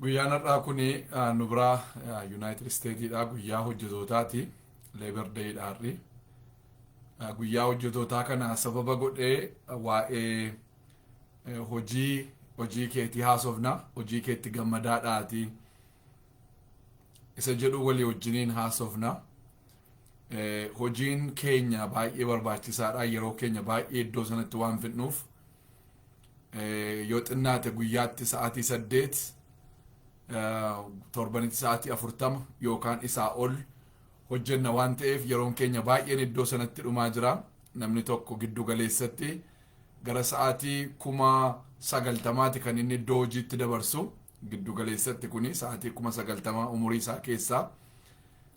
Guyyaan har'aa kun nu biraa United Statesiidha. Guyyaa hojjetootaati. Labor Dayidha har'i. Guyyaa hojjetootaa kana sababa godhee waa'ee hojii keetii haasofna. Hojii keetti gammadaadhaati. Isa jedhu walii wajjiniin haasofna. Hojiin keenya baay'ee barbaachisaadha. Yeroo keenya baay'ee iddoo sanatti waan fixnuuf, yoo xinnaate guyyaatti sa'aatii 8, torbanitti sa'aatii 40 yookaan isaa ol hojjenna waan ta'eef, yeroon keenya baay'een iddoo sanatti dhumaa jira. Namni tokko giddu galeessatti gara sa'aatii 90,000ti kan inni iddoo hojiitti dabarsu. Giddu galeessatti kuni sa'aatii 90,000 umurii isaa keessaa.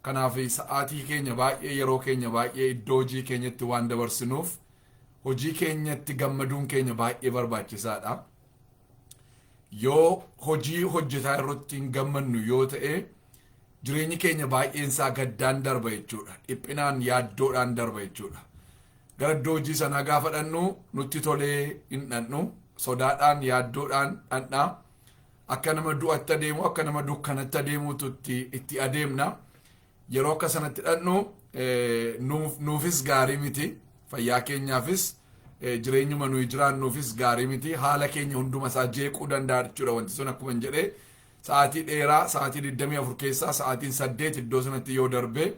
Kanaaf sa'aatii keenya baay'ee, yeroo keenya baay'ee iddoo hojii keenyatti waan dabarsinuuf, hojii keenyatti gammaduun keenya baay'ee barbaachisaadha. Yoo hojii hojjetaa irratti hin gammannu yoo ta'e, jireenyi keenya baay'een isaa gaddaan darba jechuudha. Dhiphinaan, yaaddoodhaan darba jechuudha. Gara iddoo hojii sanaa gaafa dhannu nutti tolee hin dhannu. Sodaadhaan, yaaddoodhaan dhandhaa. Akka nama du'atti adeemu, akka nama dukkanatti adeemuutu itti adeemna. Yeroo akka sanatti dhannu nuufis gaarii miti. Fayyaa keenyaafis, jireenyuma nuyi jiraannuufis gaarii miti. Haala keenya hunduma isaa jeequu danda'a jechuudha. Wanti sun akkuma hin jedhee, sa'aatii dheeraa, sa'aatii 24 keessaa sa'aatiin 8 iddoo sanatti yoo darbe,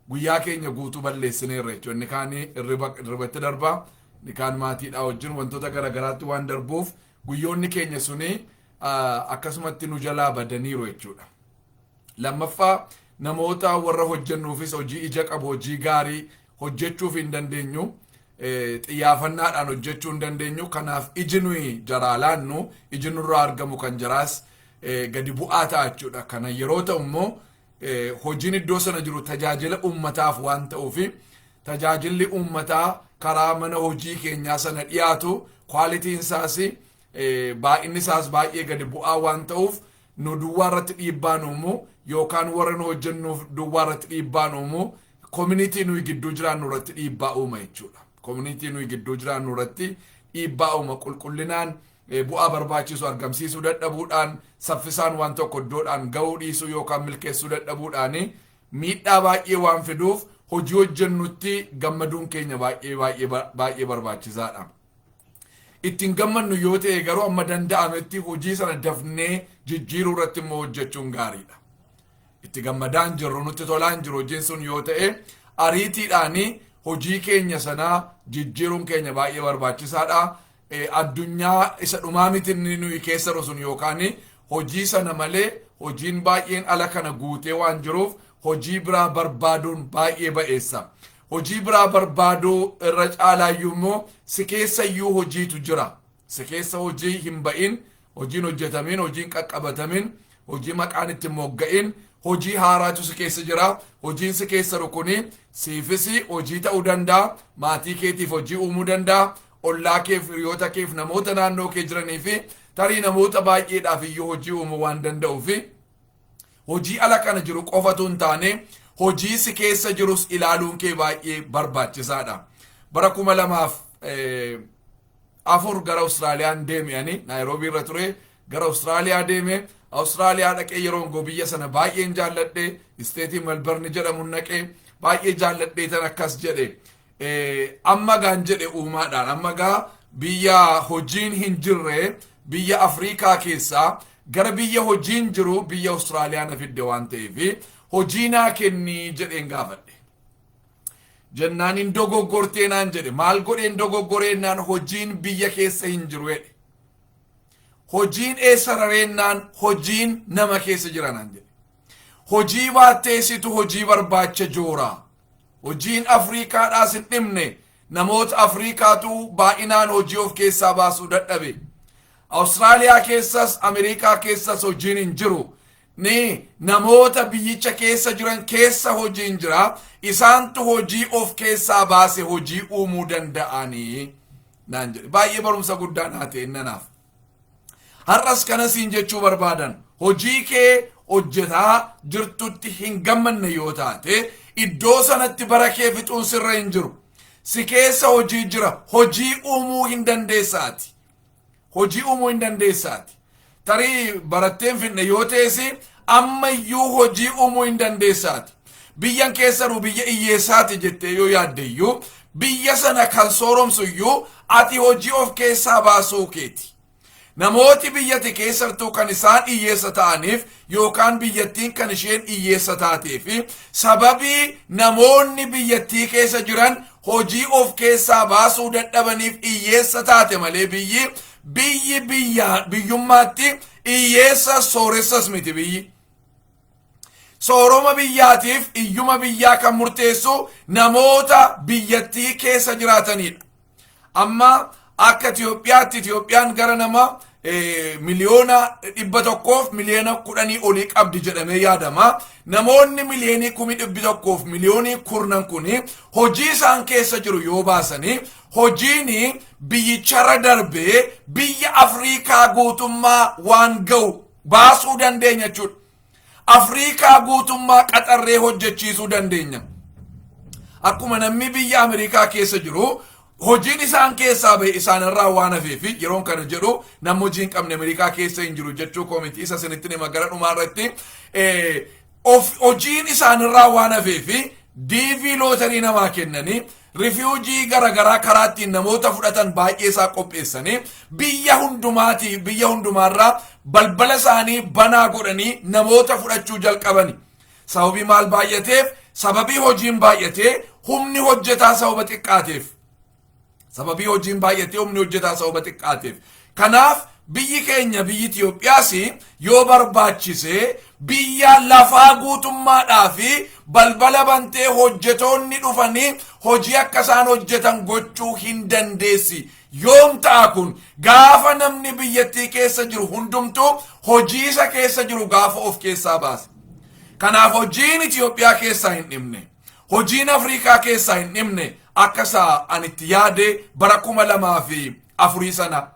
guyyaa keenya guutuu balleessineerra jechuudha. Inni kaan irribatti darba, inni kaan maatiidhaa wajjin wantoota garaagaraatti waan darbuuf, guyyoonni keenya suni akkasumatti nu jalaa badaniiru jechuudha. Lammaffaa, namoota warra hojjennuufis hojii ija qabu, hojii gaarii hojjechuuf hin dandeenyu. Xiyyeeffannaadhaan hojjechuu hin dandeenyu. Kanaaf iji nuyi jaraa laannu, iji nurraa argamu kan jaraas gadi bu'aa ta'a jechuudha. Kana yeroo ta'u immoo, hojiin iddoo sana jiru tajaajila uummataaf waan ta'uufi, tajaajilli uummataa karaa mana hojii keenyaa sana dhiyaatu qualityn isaas, baay'inni isaas baay'ee gadi bu'aa waan ta'uuf, nu duwwaa irratti dhiibbaan uumu yookaan warra nu hojjennuuf duwwaa irratti dhiibbaan uumu, community nuyi gidduu jiraannu irratti dhiibbaa uuma jechuudha. Community nuyi gidduu jiraannu irratti dhiibbaa uuma. Qulqullinaan bu'aa barbaachisu argamsiisuu dadhabuudhaan, saffisaan waan tokko iddoodhaan ga'uu dhiisuu yookaan milkeessuu dadhabuudhaan miidhaa baay'ee waan fiduuf, hojii hojjennutti gammaduun keenya baay'ee baay'ee baay'ee barbaachisaadha. Ittiin gammannu yoo ta'e garuu, amma danda'ametti hojii sana dafnee jijjiiruu irratti immoo hojjechuun gaariidha. Itti gammadaan jirru, nutti tolaan jiru hojiin sun yoo ta'e, ariitiidhaan hojii keenya sanaa jijjiiruun keenya baay'ee barbaachisaadha. Addunyaa isa dhumaa miti inni nuyi keessa jiru sun, yookaan hojii sana malee hojiin baay'een ala kana guutee waan jiruuf, hojii biraa barbaaduun baay'ee ba'eessa. Hojii biraa barbaaduu irra caalaayyuu immoo, si keessa iyyuu hojiitu jira. Si keessa hojii hin ba'in, hojiin hojjetamin, hojiin qaqqabatamin, hojii maqaan itti mogga'in, hojii haaraatu si keessa jira. Hojiin si keessa jiru kuni siifis hojii ta'uu danda'a, maatii keetiif hojii uumuu danda'a, ollaa keef, hiriyoota keef, namoota naannoo kee jiranii fi tarii namoota baay'eedhaaf iyyuu hojii uumuu waan danda'uufi, hojii ala kana jiru qofatu hin taane, hojii si keessa jirus ilaaluun kee baay'ee barbaachisaadha. Bara 2004 gara Awustiraaliyaan deeme. Ani Naayiroobii irra ture, gara Awustiraaliyaa deeme. Awustiraaliyaa dhaqee yeroon goo biyya sana baay'een jaalladhe. State Melbourne jedhamu naqee baay'ee jaalladhee tan akkas jedhe. Amma gaan jedhe uumaadhaan, amma gaa biyya hojiin hin jirre, biyya Afriikaa keessaa gara biyya hojiin jiru, biyya Awustiraaliyaa na fidde waan ta'eef, hojii naa kennii jedheen gaafadhe. Jennaan hin dogoggortee naan jedhe. Maal godheen dogoggoree? Hojiin biyya keessa hin jiru jedhe. Hojiin eessa rareennaan, hojiin nama keessa jira naan jedhe. Hojii baatteessitu hojii barbaacha jooraa. Hojiin Afriikaadhaas hin dhimne, namoota Afriikaatu baay'inaan hojii of keessaa baasuu dadhabe. Awustiraaliyaa keessas, Ameerikaa keessas hojiin hin jiru. Ni namoota biyyicha keessa jiran keessa hojiin jira. Isaantu hojii of keessaa baase hojii uumuu danda'anii naan jedhe. Baay'ee barumsa guddaa naa ta'e nanaaf. Har'as kana siin jechuu barbaadan: hojii kee hojjetaa jirtutti hin gammanne yoo taate, iddoo sanatti bara kee fixuun sirra hin jiru. Si keessa hojii jira. Hojii uumuu hin dandeessaati. Hojii uumuu hin dandeessaati. Tarii barattee hin finne yoo ta'es ammayyuu hojii uumuu hin dandeessaati. Biyyan keessanuu biyya hiyyeessaati jettee yoo yaadde iyyuu, biyya sana kan sooromsu iyyuu ati hojii of keessaa baasuu keeti. Namooti biyyati keessattuu kan isaan hiyyeessa ta'aniif yookaan biyyattiin kan isheen hiyyeessa taatee fi sababii namoonni biyyattii keessa jiran hojii of keessaa baasuu dadhabaniif hiyyeessa taate malee, biyyi biyya biyyummaatti hiyyeessa sooressas miti biyyi. Sooroma biyyaatiif iyyuma biyyaa kan murteessu namoota biyyattii keessa jiraatanidha. Amma akka Itoophiyaatti Itoophiyaan gara nama 110,000,000 olii qabdi jedhamee yaadama. Namoonni 110,000,000 kun hojii isaan keessa jiru yoo baasanii, hojiin biyyicharra darbee biyya Afriikaa guutummaa waan ga'u baasuu dandeenya jechuudha. Afriikaa guutummaa qaxarree hojjechiisuu dandeenya. Akkuma namni biyya Ameerikaa keessa jiru hojiin isaan keessaa bahe isaanirraa waan hafeef, yeroon kana jedhu namni hojii hin qabne Ameerikaa keessa hin jiru jechuu koo miti. Isa isinitti hima gara dhumaa irratti. Hojiin isaanirraa waan hafeef DV lottery namaa kennanii, refugee garaagaraa karaa ittiin namoota fudhatan baay'ee isaa qopheessanii, biyya hundumaatii biyya hundumaarraa balbala isaanii banaa godhanii namoota fudhachuu jalqabani. Sababii maal baay'ateef? Sababii hojiin baay'atee humni hojjetaa sababa xiqqaateef. Sababii hojiin baay'atee humni hojjetaa sababa xiqqaateef. Kanaaf biyyi keenya, biyyi Itoophiyaas, yoo barbaachise biyya lafaa guutummaadhaa fi balbala bantee hojjetoonni dhufanii hojii akka isaan hojjetan gochuu hin dandeessi. Yoom ta'a kun? Gaafa namni biyyattii keessa jiru hundumtuu hojii isa keessa jiru gaafa of keessaa baase. Kanaaf hojiin Itoophiyaa keessaa hin dhimne. Hojiin Afriikaa keessaa hin dhimne akka isaa ani itti yaade bara 2004 sana.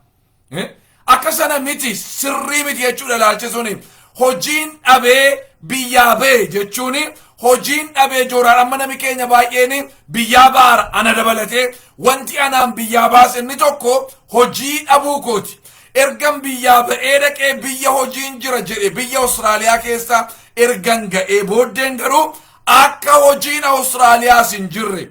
Akka sana miti, sirrii miti jechuudha ilaalchisuun. Hojiin dhabee biyyaa ba'e jechuun hojiin dhabee jooraan. Amma nami keenya baay'een biyyaa ba'aara, ana dabalatee. Wanti anaan biyyaa baase inni tokko hojii dhabuu kooti. Ergan biyyaa ba'ee dhaqee biyya hojiin jira jedhe, biyya Awustiraaliyaa keessa ergan ga'ee booddeen garuu akka hojiin Awustiraaliyaas hin jirre,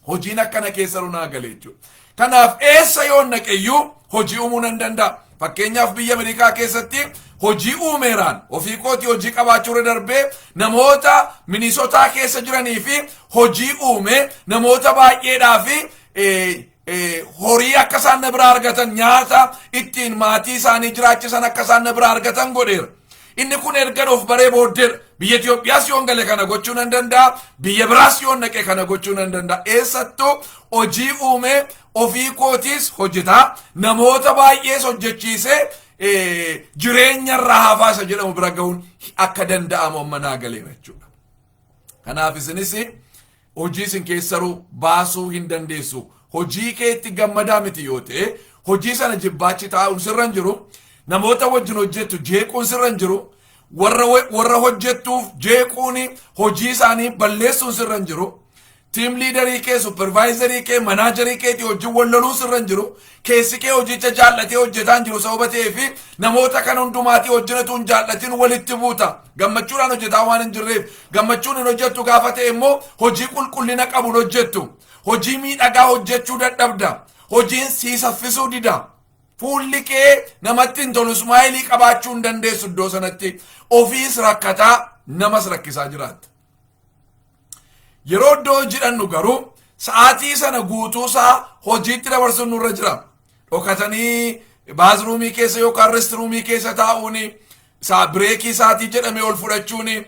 hojiin akkana keessa naa gale jechuudha. Kanaaf eessa yoon naqeyyuu hojii uumuu nan danda'a. Fakkeenyaaf biyya Ameerikaa keessatti hojii uumeeraan ofii kootii hojii qabaachuu irra darbee namoota Minisotaa keessa jiranii fi hojii uume, namoota baay'eedhaa fi horii akka isaan na biraa argatan, nyaata ittiin maatii isaanii jiraachisan akka isaan na biraa argatan godheera. Inni kun erga of baree booddeedha. Biyya Itoophiyaas yoon gale kana gochuu nan danda'a. Biyya biraas yoon naqe kana gochuu nan danda'a. Eessattuu hojii uumee ofii kootiis hojjetaa, namoota baay'ees hojjechiisee, jireenya irraa hafaa isa jedhamu bira gahuun akka danda'amu amma naa galeera jechuudha. Kanaaf isinis hojii isin keessaruu baasuu hin dandeessu. Hojii keetti gammadaa miti yoo ta'e, hojii sana jibbaachi taa'uun sirra hin jiru. Namoota wajjin hojjettu jeequun sirra hin jiru. Warra hojjettuuf jeequun, hojii isaanii balleessuun sirra hin jiru. Team leaderii kee, supervisorii kee, managerii keetii wajjin wal loluun sirra hin jiru. Keessi kee hojicha jaallatee hojjetaa hin jiru sababa ta'eef, namoota kan hundumaatii hojjetu hin jaallatin walitti buuta. Gammachuudhaan hojjetaa waan hin jirreef, gammachuun hin hojjettu gaafa ta'e immoo hojii qulqullina qabu hin hojjettu. Hojii miidhagaa hojjechuu dadhabda. Hojiin sii saffisuu dida. Fuulli kee namatti hin tolu, smilei qabaachuu hin dandeessu iddoo sanatti. Ofiis rakkataa, namas rakkisaa jiraatta. Yeroo iddoo hojii garuu sa'aatii sana guutuusaa hojiitti dabarsuun nurra jira. Dhokatanii bathroomii keessa yookaan restroomii keessa taa'uun, breakii sa'aatii jedhamee ol fudhachuun,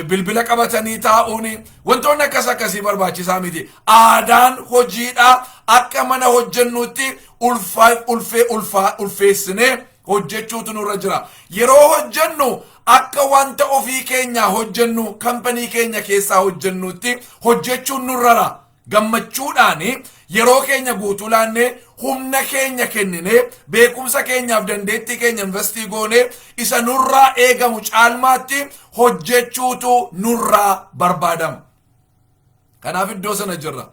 bilbila qabatanii taa'uun, wantoonni akkas akkasii barbaachisaa miti. Aadaan hojiidhaa akka mana hojjennutti ulfeessinee hojjechuutu nurra jira. Yeroo hojjennu akka wanta ofii keenyaa hojjennu, company keenya keessaa hojjennutti hojjechuun nurrara. Gammachuudhaan yeroo keenya guutuu laannee, humna keenya kenninee, beekumsa keenyaaf dandeettii keenya invest goonee, isa nurraa eegamu caalmaatti hojjechuutu nurraa barbaadama. Kanaaf iddoo sana jirra.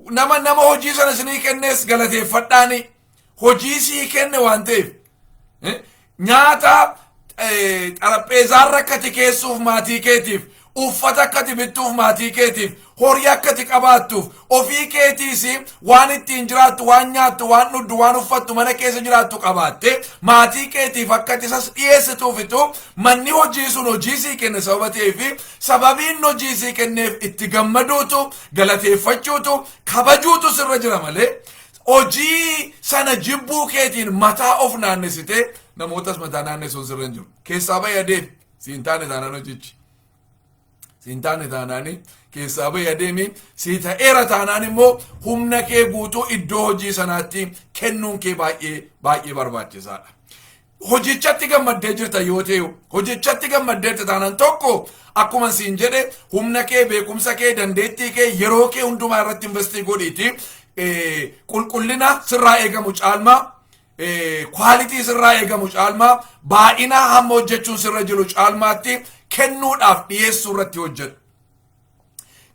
Nama hojii sana isinii kennees galateeffadhaani, hojii sii kenne waan ta'eef. Nyaata xarapheezaarra akkati keessuuf maatii keetiif, uffata akkati bittuuf maatii keetiif, horii akkati qabaattuuf, ofii keetiis waan ittiin jiraattu, waan nyaattu, waan dhugdu, waan uffattu, mana keessa jiraattu qabaatte, maatii keetiif akkati isas dhiyeessituufitu manni hojii sun hojii sii kenne sababa ta'eef, sababiin hojii sii kenneef itti gammaduutu, galateeffachuutu, kabajuutu sirra jira malee, hojii sana jibbuu keetiin mataa of naannesitee namootas mataa naannessuun sirra hin jiru. Keessaa bahi, adeemi. Siin taane taanaan hojichi. Siin taane taanaani keessaa bahi, adeemi. Sii ta'eera taanaan immoo humna kee guutuu iddoo hojii sanaatti kennuun kee baay'ee baay'ee barbaachisaadha. Hojichatti gammaddee jirta yoo ta'e, hojichatti gammaddee taanaan, tokko akkuma siin jedhe, humna kee, beekumsa kee, dandeettii kee, yeroo kee hundumaa irratti invest godhiiti qulqullina sirraa eegamu caalmaa, quality sirraa eegamu caalmaa, baay'ina hamma hojjechuun sirra jiru caalmaatti kennuudhaaf dhiyeessuu irratti hojjedhu.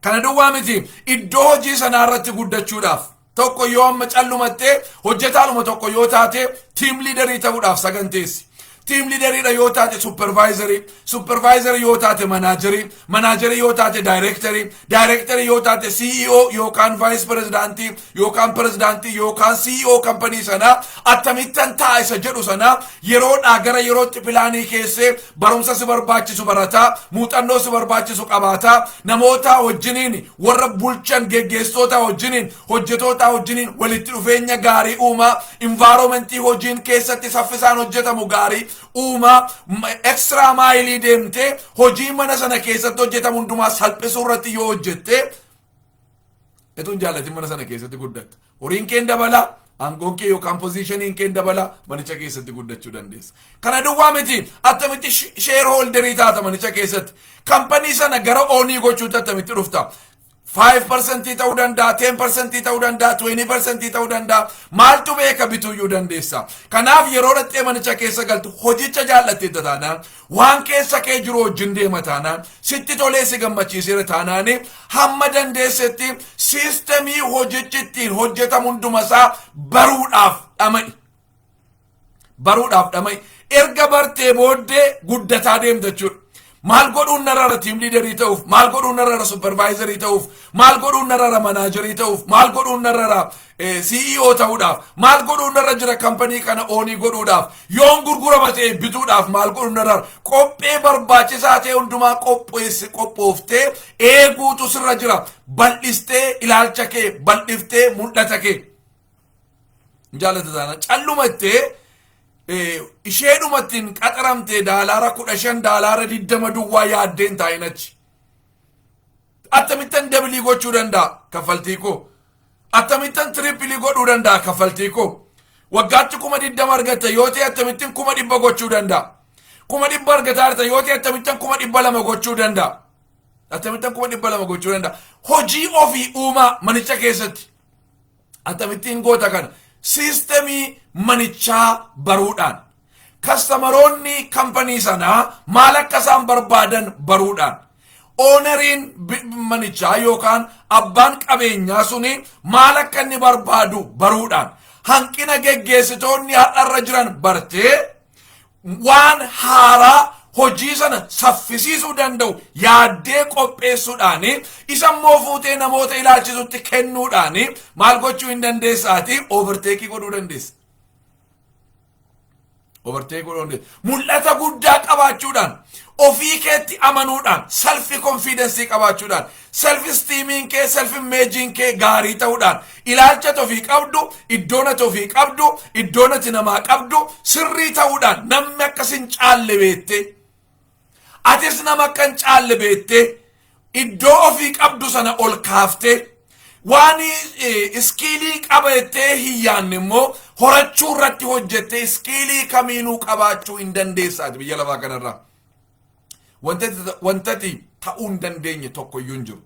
Kana duwwaa miti, iddoo hojii sanaa irratti guddachuudhaaf, tokko yoo amma callumattee hojjetaanuma tokko yoo taate, team leader ta'uudhaaf saganteessi. Team leaderiidha yoo taate supervisor, supervisor yoo taate manager, manager yoo taate director, director yoo taate CEO yookaan vice president yookaan president yookaan CEO company sanaa akkamittan ta'a isa jedhu sanaa yeroodhaa gara yerootti plan keessee, barumsa si barbaachisu barataa, muuxannoo si barbaachisu qabaataa, namoota wajjiniin, warra bulchan geggeessitoota wajjiniin, hojjetoota wajjiniin walitti dhufeenya gaarii uumaa, environment hojiin keessatti saffisaan hojjetamu gaarii uumaa, extra mile deemtee hojii mana sana keessatti hojjetamu hundumaa salphisuu irratti yoo hojjette, etuun jaallatin mana sana keessatti guddatta. Horiin keen dabala, aangoon kee yookaan positioniin keen dabala, manicha keessatti guddachuu dandeessa. Kana duwwaa miti, attamitti shareholder taata manicha keessatti? Company sana gara own gochuutti attamitti dhufta? 5% ta'uu danda'a, 10% ta'uu danda'a, 20% ta'uu danda'a. Maaltu beeka, bituuyyuu dandeessa. Kanaaf yeroo dhattee manicha keessa galtu, hojicha jaallatteetta taanaan, waan keessa kee jiru wajjin deema taanaan, sitti tolee si gammachiiseera taanaan, hamma dandeessetti system hojichi ittiin hojjetamu hundumasaa baruudhaaf dhama'i. Baruudhaaf dhama'i. Erga bartee booddee guddataa deemta jechuudha. Maal godhuun narrara team leader ta'uuf? Maal godhuun narrara supervisor ta'uuf? Maal godhuun narrara manager ta'uuf? Maal godhuun narrara CEO ta'uudhaaf? Maal godhuun narra jira company kana own godhuudhaaf? Yoon gurgurama ta'e bituudhaaf maal godhuun narrara? Qophee barbaachisaa ta'e hundumaa qopheessi, qophooftee eeguutu sirra jira. Bal'istee ilaalcha kee, bal'iftee mul'ata kee. Jaallata taana callumattee isheedhumattiin qaxaramte $15, $20 duwwaa yaaddeen taa'in achi. Akkamittan double gochuu danda'a kaffaltii koo? Akkamittan triple godhuu danda'a kaffaltii koo? Waggaatti 20,000 argatta yoo ta'e, akkamittiin 100,000 gochuu danda'a? 100,000 argataa jirta yoo ta'e, akkamittan 200,000 gochuu danda'a? Akkamittan 200,000 gochuu danda'a? Hojii ofii uumaa manicha keessatti. Akkamittiin goota kana? System manichaa baruudhaan. Customeroonni company sanaa maal akka isaan barbaadan baruudhaan. Owneriin manichaa yookaan abbaan qabeenyaa suni maal akka inni barbaadu baruudhaan. Hanqina geggeessitoonni har'arra jiran bartee, waan haaraa hojii sana saffisiisuu danda'u yaaddee qopheessuudhaan, isa immoo fuutee namoota ilaalchisutti kennuudhaan maal gochuu hin dandeessaati? Overtake godhuu dandeessa. Overtake godhuu dandeessa. Mul'ata guddaa qabaachuudhaan, ofii keetti amanuudhaan, self confidence qabaachuudhaan, self esteemiin kee, self imageiin kee gaarii ta'uudhaan, ilaalcha ofii qabdu, iddoon ati ofii qabdu, iddoon ati namaa qabdu sirrii ta'uudhaan, namni akkas hin caalle beette, atis nama akka hin caalle beette, iddoo ofii qabdu sana ol kaaftee, waan skill qabattee hin yaanne immoo horachuu irratti hojjettee, skill kamiinuu qabaachuu hin dandeessaati biyya lafaa kanarraa. Wantati ta'uu hin dandeenye tokko iyyuu hin jiru.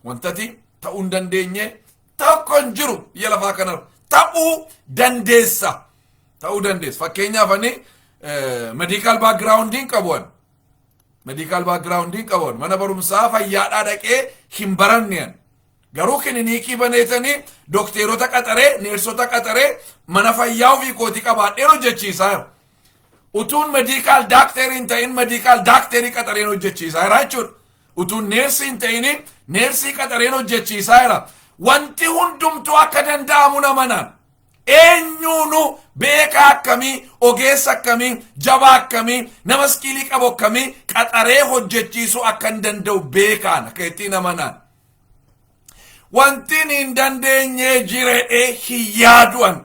Wantati ta'uu hin dandeenye tokko hin jiru biyya lafaa kanarra. Ta'uu dandeessa. Ta'uu dandeessa. Fakkeenyaaf ani medical backgroundiin qabu ani. Medical backgroundiin qabu ani. Mana barumsaa fayyaadhaa dhaqee hin baranne ani. Garuu kilinikii baneetanii, dookteerota qaxaree, neersota qaxaree, mana fayyaa ofii kootii qabaadheen hojjechiisaa jira. Utuun medical doctorii hin ta'in medical doctorii qaxareen hojjechiisaa jira jechuudha. Utuun nursii hin ta'in nursii qaxareen hojjechiisaa jira. Wanti hundumtuu akka danda'amu namanaan. Eenyuunu beekaa akkamii, ogeessa akkamii, jabaa akkamii, nama skillii qabu akkamii qaxaree hojjechiisuu akka hin danda'u beekaan akka ittiin amanaan. Wanti hin dandeenye jiredhee hin yaadu'an,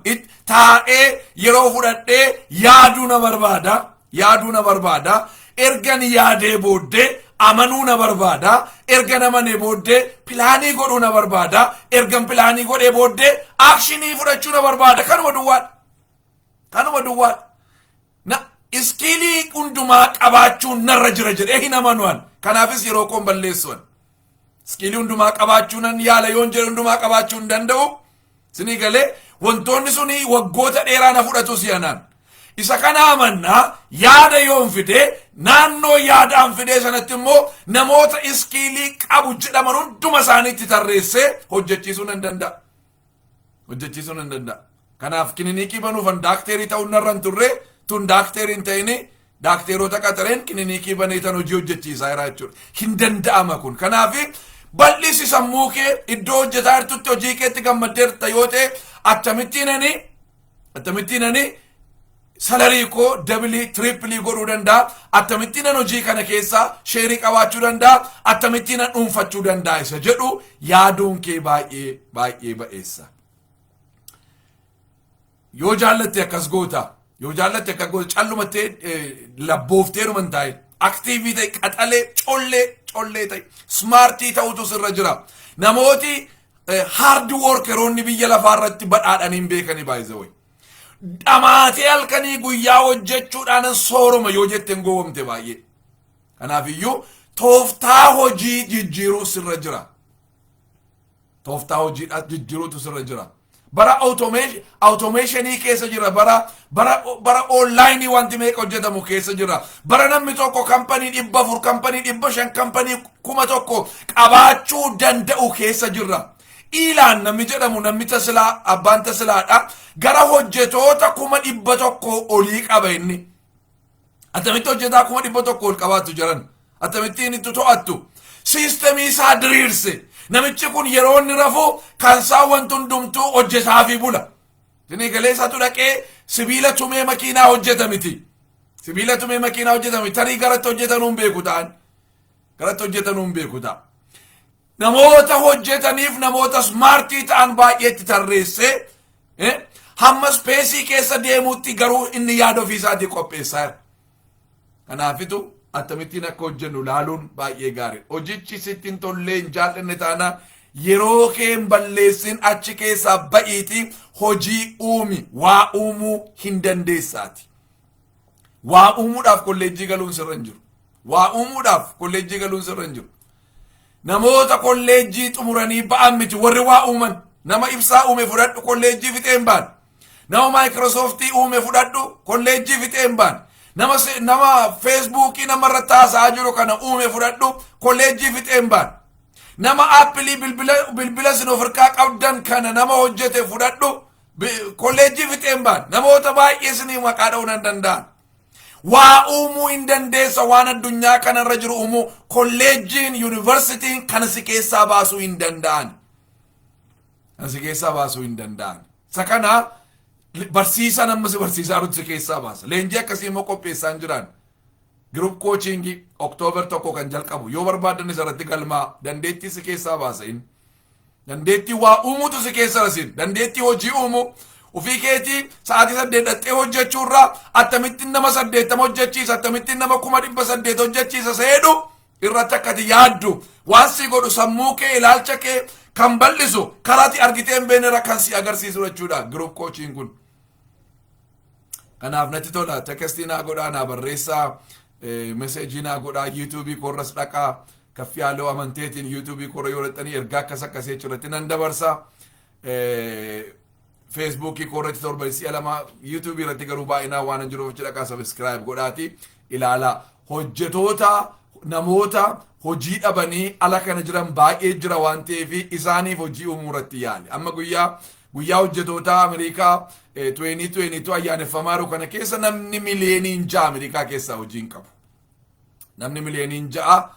taa'ee yeroo fudhadhee yaaduu na barbaada, yaaduu na barbaada. Ergan yaadee booddee amanuu na barbaada. Ergan amanee booddee planii godhuu na barbaada. Ergan planii godhee booddee actionii fudhachuu na barbaada. Kanuma duwwaadha, kanuma duwwaadha. Na skillii hundumaa qabaachuun narra jira jedhee hin amanu'an. Kanaafis yeroo koon balleessu'an. Skillii hundumaa qabaachuu nan yaala yoon jedhe, hundumaa qabaachuu hin danda'u. Sinii galee? Wantoonni suni waggoota dheeraa na fudhatu si'anaan. Isa kana amannaa yaada yoon fide, naannoo yaadaan fidee sanatti immoo namoota skillii qabu jedhaman hunduma isaaniitti tarreessee hojjechiisuu nan danda'a. Hojjechiisuu nan danda'a. Kanaaf kilinikii banuufan daakteerii ta'uun narra hin turre. Tun daakteerii hin ta'ini daakteerota qaxareen kilinikii banee tan hojii hojjechiisaa jira jechuudha. Hin danda'ama kun. Kanaaf bal'isi sammuu kee. Iddoo hojjetaa jirtutti hojii keetti gammaddeerta yoo ta'e, akkamittiin ani salary koo double, triple godhuu danda'a? Akkamittiin an hojii kana keessaa shareii qabaachuu danda'a? Akkamittiin an dhuunfachuu danda'a isa jedhu yaaduun kee baay'ee baay'ee ba'eessa. Yoo jaallatte akkas goota. Yoo jaallatte akkas goota. Callumattee labbooftee dhuma hin taa'in. Active ta'e, qaxalee, collee collee ta'e, smartii ta'utu sirra jira. Namooti hard workeroonni biyya lafaa irratti badhaadhanii hin beekanii baay'ee. Dhamaatee halkanii guyyaa hojjechuudhaan sooroma yoo jette hin gowwomte baay'ee. Kanaaf iyyuu tooftaa hojii jijjiiruu sirra jira. Tooftaa hojii jijjiiruutu sirra jira. Bara automationii keessa jira. Bara onlineii wanti meeqa hojjetamu keessa jira. Bara namni tokko company 400, company 500, company 1000 qabaachuu danda'u keessa jirra. Elon namni jedhamu, namni Teslaa, abbaan Teslaadha. Gara hojjetoota 100,000 olii qaba inni. Attamitti hojjetaa 100,000 ol qabaattu jiran? Akkamittiin itti to'attu? Systemii isaa diriirse. Namichi kun yeroo inni rafu kan isaa wanti hundumtuu hojjetaafii bula. Isinii galee? Isaatu dhaqee sibiila tumee makiinaa hojjeta miti. Sibiila tumee makiinaa hojjeta miti. Tarii garatti hojjetanuu hin beeku ta'an. Garatti hojjetanuu hin beeku ta'a. Namoota hojjetaniif namoota smartii ta'an baay'eetti tarreessee, hamma spaceii keessa deemuutti garuu inni yaada ofiisaatii qopheessaa jira. Kanaafitu akkamittiin akka hojjennu laaluun baay'ee gaariidha. Hojichi sitti hin tollee, hin jaallanne taana, yeroo kee hin balleessin. Achi keessaa ba'iitii hojii uumi. Waa uumuu hin dandeessaati. Waa uumuudhaaf kolleejjii galuun sirra hin jiru. Waa uumuudhaaf kolleejjii galuun sirra hin jiru. Namoota kolleejjii xumuranii ba'an miti warri waa uuman. Nama ibsaa uume fudhadhu, kolleejjii fixee hin baan. Nama Microsoftii uume fudhadhu, kolleejjii fixee hin baan. Nama Facebookii nama irratti haasa'aa jiru kana uume fudhadhu, kolleejjii fixee hin baan. Nama Appleii, bilbila isin of harkaa qabdan kana nama hojjete fudhadhu, kolleejjii fixee hin baan. Namoota baay'ee isinii maqaa dha'uu nan danda'an. Waa uumuu hin dandeessa. Waan addunyaa kanarra jiru uumuu kolleejjiin, yuunivarsitiin kana si keessaa baasuu hin danda'an. Kana si keessaa baasuu hin danda'an. Isa kana barsiisaan amma si barsiisaa jirutu si keessaa baasa. Leenjii akkasii immoo qopheessaa hin jiran. Group coachingii October 1 kan jalqabu yoo barbaadan isarratti galmaa. Dandeettii si keessaa baasa inni. Dandeettii waa uumuutu si keessa rasin. Dandeettii hojii uumuu. Ofii keetii sa'aatii 8 dhattee hojjechuurraa akkamittiin nama 80 hojjechiisa, akkamittiin nama 800,000 hojjechiisa seedhu irratti akkati yaaddu waan si godhu, sammuu kee, ilaalcha kee kan bal'isu, karaati argitee hin beeknerra kan si agarsiisu jechuudha group coaching kun. Kanaaf natti tola. Textii naa godhaa, naa barreessaa, messageii naa godhaa, YouTubeii koorras dhaqaa. Kaffiyaaloo Amanteetiin YouTubeii koorra yoo dhaqxanii ergaa akkas akkasii achirratti nan dabarsa. Facebookii koorratti torban si'a 2, YouTubeii irratti garuu baay'inaan waan hin jiruuf achi dhaqaa, subscribe godhaati ilaalaa. Hojjetoota, namoota hojii dhabanii ala kana jiran baay'ee jira waan ta'eef isaaniif hojii uumuu irratti yaali. Amma guyyaa Guyyaa hojjetoota Ameerikaa 2022 ayyaaneffamaa jiru kana keessa namni miliyooniin 6 Ameerikaa keessaa hojii hin qabu. Namni miliyooniin 6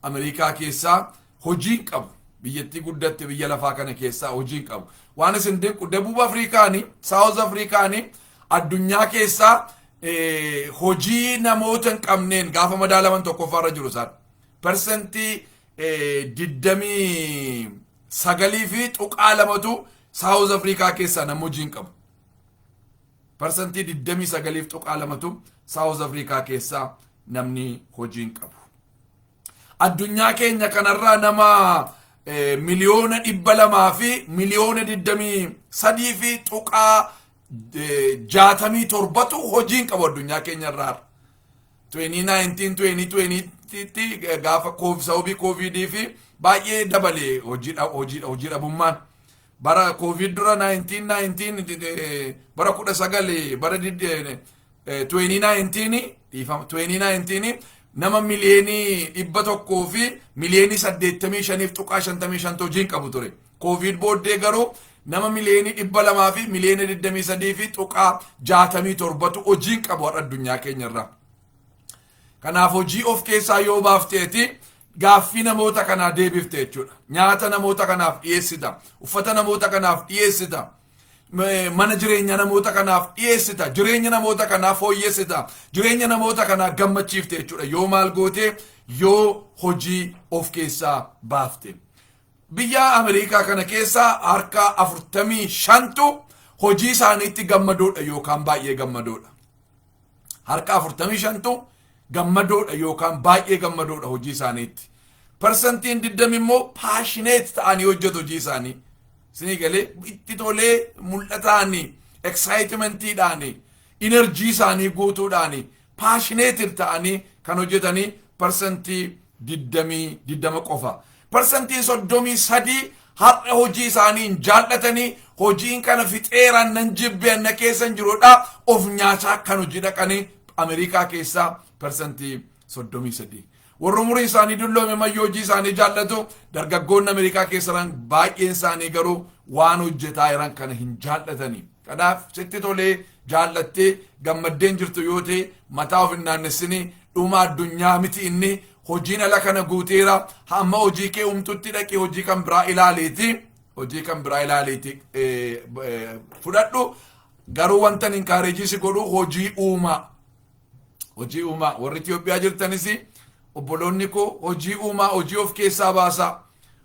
Ameerikaa keessaa hojii hin qabu. Biyyattii guddatte biyya lafaa kana keessaa hojii hin qabu. Waan isin dinqu, Debuub Afrikaanii, South Afrikaanii addunyaa keessaa hojii namoota hin qabneen gaafa madaalaman tokkoffaarra jiru isaan. 29.2tu South Afrikaa keessaa nama hojii hin qabu. 29.2tu South Afrikaa keessaa namni hojii hin qabu. Addunyaa keenya kanarraa nama 223,000,000.67 miliyoonatu hojii hin qabu addunyaa keenya irraa. 2019-2020 gaafa sababii Koovidii fi baay'ee dabale hojii dhabummaan. Bara Koovid dura 1919, bara 19, bara 2019, dhiifama, 2019 nama 185,000,085.55 hojii hin qabu ture. Koovid booddee garuu nama 223,023.67 miliyoonatu hojii hin qabu har'a addunyaa keenya irraa. Kanaaf hojii of keessaa yoo baafteeti gaaffii namoota kanaa deebifte jechuudha. Nyaata namoota kanaaf dhiyeessita. Uffata namoota kanaaf dhiyeessita. Mana jireenya namoota kanaaf dhiyeessita. Jireenya namoota kanaa fooyyessita. Jireenya namoota kanaa gammachiifte jechuudha. Yoo maal goote? Yoo hojii of keessaa baafte. Biyya Ameerikaa kana keessaa harka 45tu hojii isaaniitti gammadoodha yookaan baay'ee gammadoodha. Harka 45tu gammadoodha yookaan baay'ee gammadoodha hojii isaaniitti. 20% immoo passionate ta'anii hojjetu hojii isaanii. Isinii galee? Itti tolee, mul'ataani, excitementiidhaani, energy isaanii guutuudhaani, passionate ta'anii kan hojjetanii 20% qofa. 33% har'a hojii isaanii hin jaallatanii, hojiin kana fixeeraan nan jibbeen na keessa hin jirudha, of nyaataa kan hojii dhaqanii Ameerikaa keessaa 33%. Warra umuriin isaanii dulloome mayyoo hojii isaanii jaallatu. Dargaggoonni Ameerikaa keessa jiran baay'een isaanii garuu waan hojjetaa jiran kana hin jaallatanii. Kanaaf sitti tolee, jaallattee, gammaddeen jirtu yoo ta'e, mataa of hin naannessinii. Dhuma addunyaa miti inni. Hojiin ala kana guuteera. Hamma hojii kee umtutti dhaqee hojii kan biraa ilaaleeti. Hojii kan biraa ilaaleeti fudhadhu. Garuu wanta encourage si godhu, hojii uumaa. Hojii uumaa. Warri Itoophiyaa jirtanis, obboloonni koo, hojii uumaa, hojii of keessaa baasaa.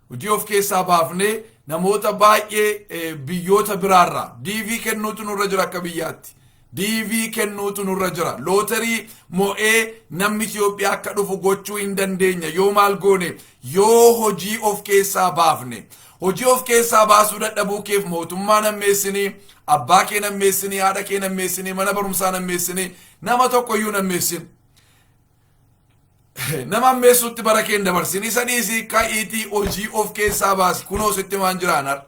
Hojii of keessaa baafnee namoota baay'ee biyyoota biraarraa DV kennuutu nurra jira akka biyyaatti. DV kennuutu nurra jira. Lootarii mo'ee namni Itoophiyaa akka dhufu gochuu hin dandeenya. Yoo maal goone? Yoo hojii of keessaa baafne. Hojii of keessaa baasuu dadhabuu keef mootummaa nammeessinii, abbaa kee nammeessinii, haadha kee nammeessinii, mana barumsaa nammeessinii, nama tokkoyyuu nammeessin. Nama ammeessuutti bara kee hin dabarsin. Isa dhiisii, ka'iitii hojii of keessaa baasi. Kunoo sitti waan jiraan har'a.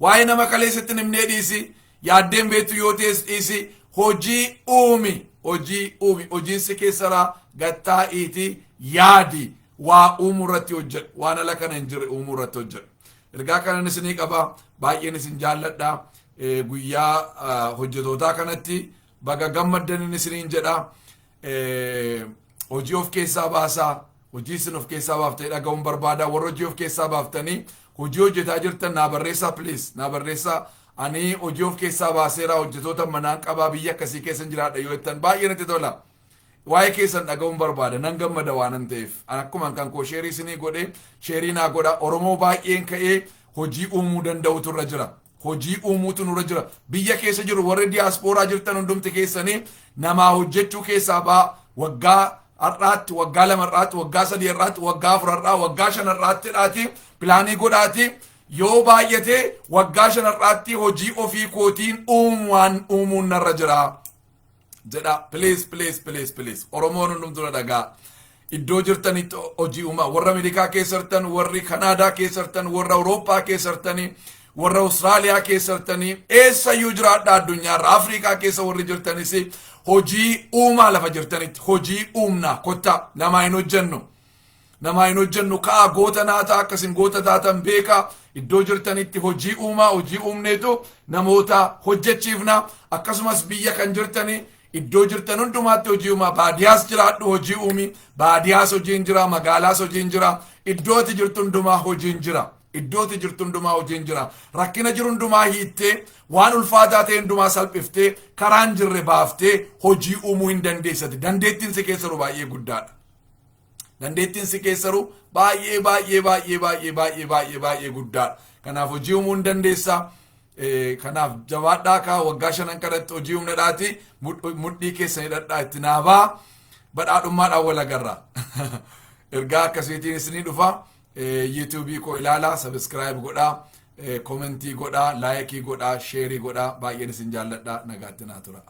Waa'ee nama kaleessatti nimnee dhiisi. Yaaddeen beektu yoo ta'es dhiisi. Hojii uumi. Hojii uumi. Hojiin si keessaraa gattaa'iitii yaadi. Waa uumuu irratti hojjedhu. Waan ala kana hin jirre uumuu irratti hojjedhu. Ergaa kanan isinii qaba. Baay'een isin jaalladha. Guyyaa hojjetootaa kanatti baga gammaddaniin isiniin jedha. Hojii of keessaa baasaa. Hojii isin of keessaa baaftanii dhaga'uun barbaada. Warra hojii of keessaa baaftanii hojii hojjetaa jirtan naa barreessaa, please, naa barreessaa. Ani hojii of keessaa baaseera, hojjetoota manaan qabaa, biyya akkasii keessa jiraadha yoo jettan baay'ee natti tola. Waa'ee keessan dhaga'uun barbaada, nan gammada waanan ta'eef. Akkuma kan koo share isinii godhe, share naa godha. Oromoo baay'een ka'ee hojii uumuu danda'utu irra jira. Hojii uumuutu nurra jira. Biyya keessa jiru, warri diyaaspooraa jirtan hundumti keessanii namaa hojjechuu keessaa baa. Waggaa har'aatti, waggaa 2 har'aatti, waggaa 3 har'aatti, waggaa 4 har'aa, waggaa 5 har'aatti dhaati plan godhaati. Yoo baay'ate waggaa 5 har'aatti hojii ofii kootiin uumaan uumuun narra jira jedha. Please, please, please, please, Oromoon hundumtu na dhagaa. Iddoo jirtanitti hojii uumaa. Warra Ameerikaa keessa jirtan, warri Kanaadaa keessa jirtan, warra Awurooppaa keessa jirtanii, warra Awustiraaliyaa keessa jirtanii, eessayyuu jiraadha addunyaarra, Afrikaa keessa warri jirtanis, hojii uumaa. Lafa jirtanitti hojii uumnaa, kottaa, namaa hin hojjennu. Namaa hin hojjennu. Ka'aa, goota naa ta'a. Akkasin goota taatan beekaa. Iddoo jirtanitti hojii uumaa. Hojii uumneetu namoota hojjechiifna. Akkasumas biyya kan jirtanii, iddoo jirtan hundumaatti hojii uumaa. Baadiyaas jiraadhu, hojii uumi. Baadiyaas hojiin jira, magaalaas hojiin jira. Iddoo ati jirtu hundumaa hojiin jira. Iddoo ati jirtu hundumaa hojiin jira. Rakkina jiru hundumaa hiittee, waan ulfaataa ta'e hundumaa salphiftee, karaan jirre baaftee hojii uumuu hin dandeessati. Dandeettiin si keessa jiru baay'ee guddaadha. Dandeettiin si keessa jiru baay'ee baay'ee baay'ee baay'ee baay'ee baay'ee baay'ee guddaadha. Kanaaf hojii uumuu hin dandeessa. Kanaaf jabaadhaa kaa. Waggaa 5n kanatti hojii humnadhaati mudhii keessan hidhadhaa, itti naabaa. Badhaadhummaadhaan wal agarra. Ergaa akkasiitiin isinii dhufa. YouTubeii koo ilaalaa, subscribe godhaa, commentii godhaa, likeii godhaa, shareii godhaa. Baay'een isin jaalladha. Nagaatti naa tura.